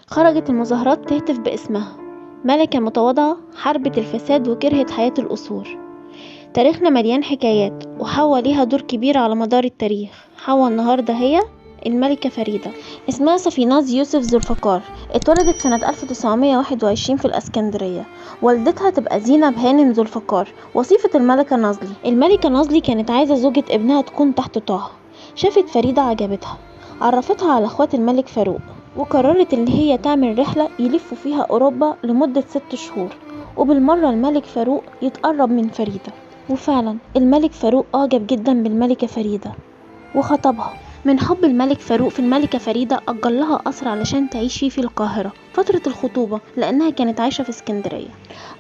خرجت المظاهرات تهتف باسمها، ملكة متواضعة حاربت الفساد وكرهت حياة القصور. تاريخنا مليان حكايات وحواء ليها دور كبير على مدار التاريخ. حواء النهاردة هي الملكة فريدة. اسمها صفيناز يوسف ذوالفقار، اتولدت سنة 1921 في الاسكندرية. والدتها تبقى زينب هانم ذوالفقار، وصيفة الملكة نازلي. الملكة نازلي كانت عايزة زوجة ابنها تكون تحت طاعة. شافت فريدة عجبتها، عرفتها على اخوات الملك فاروق، وقررت ان هي تعمل رحلة يلفوا فيها اوروبا لمدة 6 شهور، وبالمرة الملك فاروق يتقرب من فريدة. وفعلا الملك فاروق اعجب جدا بالملكة فريدة وخطبها. من حب الملك فاروق في الملكة فريدة أجر لها قصر علشان تعيش فيه في القاهرة فترة الخطوبة، لأنها كانت عايشة في اسكندرية.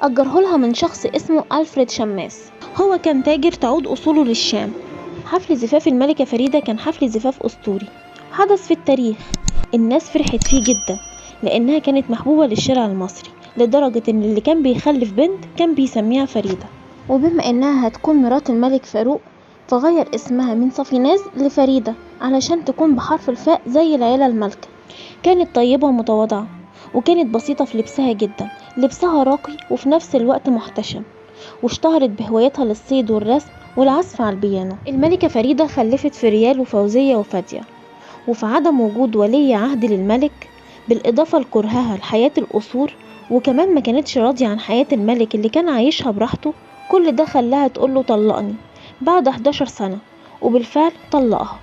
أجره لها من شخص اسمه ألفريد شماس، هو كان تاجر تعود أصوله للشام. حفل زفاف الملكة فريدة كان حفل زفاف أسطوري حدث في التاريخ، الناس فرحت فيه جدا لأنها كانت محبوبة للشارع المصري، لدرجة إن اللي كان بيخلف بنت كان بيسميها فريدة. وبما إنها هتكون مرات الملك فاروق فغير اسمها من صفيناز لفريدة علشان تكون بحرف الفاء زي العيلة المالكة. كانت طيبة ومتواضعة، وكانت بسيطة في لبسها جدا، لبسها راقي وفي نفس الوقت محتشم، واشتهرت بهوايتها للصيد والرسم والعزف على البيانو. الملكة فريدة خلفت فريال وفوزية وفادية، وفي عدم وجود ولي عهد للملك، بالإضافة لكرهها لحياة القصور، وكمان ما كانتش راضية عن حياة الملك اللي كان عايشها براحته، كل ده خلاها تقوله طلقني بعد 11 سنة، وبالفعل طلقها.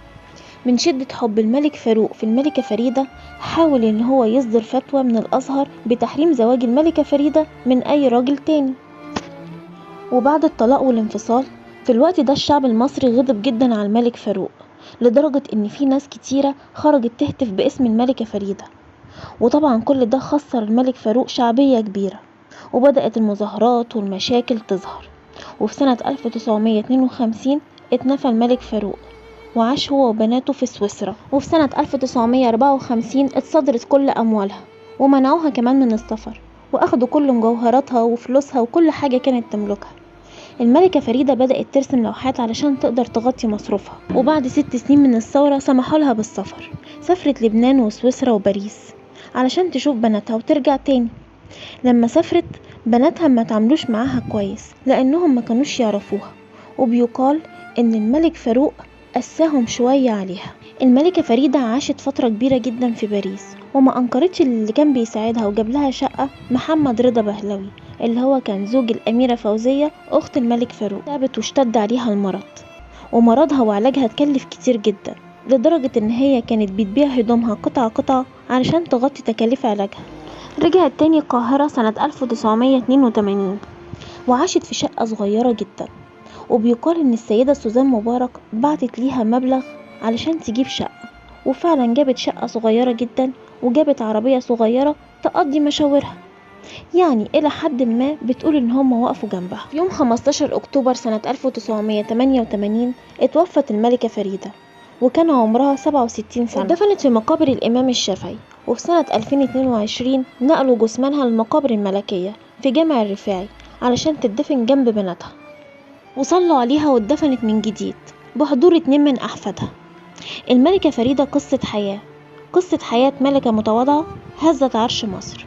من شدة حب الملك فاروق في الملكة فريدة حاول ان هو يصدر فتوى من الازهر بتحريم زواج الملكة فريدة من اي راجل تاني. وبعد الطلاق والانفصال في الوقت ده الشعب المصري غضب جدا على الملك فاروق، لدرجة ان في ناس كتيرة خرجت تهتف باسم الملكة فريدة، وطبعا كل ده خسر الملك فاروق شعبية كبيرة، وبدأت المظاهرات والمشاكل تظهر. وفي سنة 1952 اتنفى الملك فاروق وعاش هو وبناته في سويسرا. وفي سنة 1954 اتصدرت كل أموالها ومنعوها كمان من السفر، وأخدوا كل مجوهراتها وفلوسها وكل حاجة كانت تملكها. الملكة فريدة بدأت ترسم لوحات علشان تقدر تغطي مصروفها، وبعد 6 سنين من الثورة سمحوا لها بالسفر. سافرت لبنان وسويسرا وباريس علشان تشوف بناتها وترجع تاني. لما سافرت بناتها ما تعملوش معاها كويس لأنهم ما كانوش يعرفوها، وبيقال إن الملك فاروق قساهم شوية عليها. الملكة فريدة عاشت فترة كبيرة جدا في باريس، وما أنكرتش اللي كان بيساعدها وجاب لها شقة محمد رضا بهلوي اللي هو كان زوج الأميرة فوزية أخت الملك فاروق. تعبت واشتد عليها المرض، ومرضها وعلاجها اتكلف كتير جدا، لدرجة إن هي كانت بتبيع هدومها قطعة قطعة علشان تغطي تكاليف علاجها. رجعت تاني القاهرة سنة 1982 وعاشت في شقة صغيرة جدا، وبيقال ان السيدة سوزان مبارك بعتت ليها مبلغ علشان تجيب شقة، وفعلا جابت شقة صغيرة جدا وجابت عربية صغيرة تقضي مشاورها، يعني الى حد ما بتقول ان هم وقفوا جنبها. في يوم 15 اكتوبر سنة 1988 اتوفت الملكة فريدة وكان عمرها 67 سنة، ودفنت في مقابر الامام الشافعي. وفي سنة 2022 نقلوا جثمانها للمقابر الملكية في جامع الرفاعي علشان تدفن جنب بناتها، وصلوا عليها واتدفنت من جديد بحضور 2 من أحفادها. الملكة فريدة قصة حياة، قصة حياة ملكة متواضعة هزت عرش مصر.